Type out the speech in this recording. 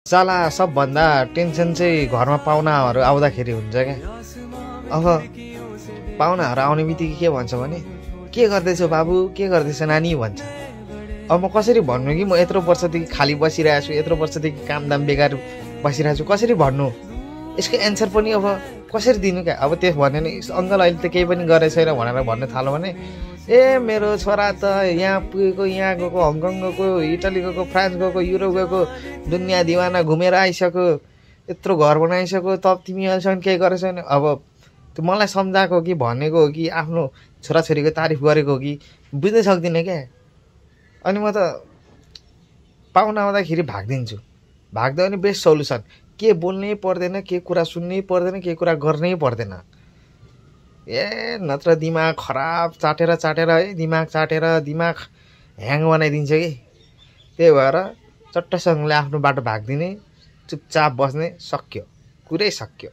साला सबभन्दा टेन्सन चाहिँ घरमा पाहुनाहरू आउँदाखेरि हुन्छ क्या। अब पाहुनाहरू आउने बित्तिकै के भन्छ भने के गर्दैछौ बाबु, के गर्दैछ नानी भन्छ। अब म कसरी भन्नु कि म यत्रो वर्षदेखि खाली बसिरहेको छु, यत्रो वर्षदेखि कामदाम बेकार बसिरहेको छु, कसरी भन्नु? यसको एन्सर पनि अब कसरी दिनु क्या? अब त्यो भन्यो भने अङ्कल अहिले त केही पनि गरेको छैन भनेर भन्न थाल्यो भने ए मेरो छोरा त यहाँ पुगेको, यहाँ गएको, हङकङ गएको, इटली गएको, फ्रान्स गएको, युरोप गएको, दुनियाँ दिवाना घुमेर आइसक्यो, यत्रो घर बनाइसक्यो, तब तिमी अहिलेसम्म केही गरेको छैन। अब त्यो मलाई सम्झाएको कि भनेको हो कि आफ्नो छोराछोरीको तारिफ गरेको हो कि बुझ्नै सक्दिनँ क्या। अनि म त पाहुना आउँदाखेरि भागिदिन्छु। भाग्दा पनि बेस्ट सल्युसन। के बोल्नै पर्दैन, के कुरा सुन्नै पर्दैन, के कुरा गर्नै पर्दैन। ए नत्र दिमाग खराब चाटेर है, दिमाग चाटेर दिमाग ह्याङ बनाइदिन्छ कि। त्यही भएर चट्टसँगले आफ्नो बाटो भागिदिने, चुपचाप बस्ने, सक्यो, कुरै सक्यो।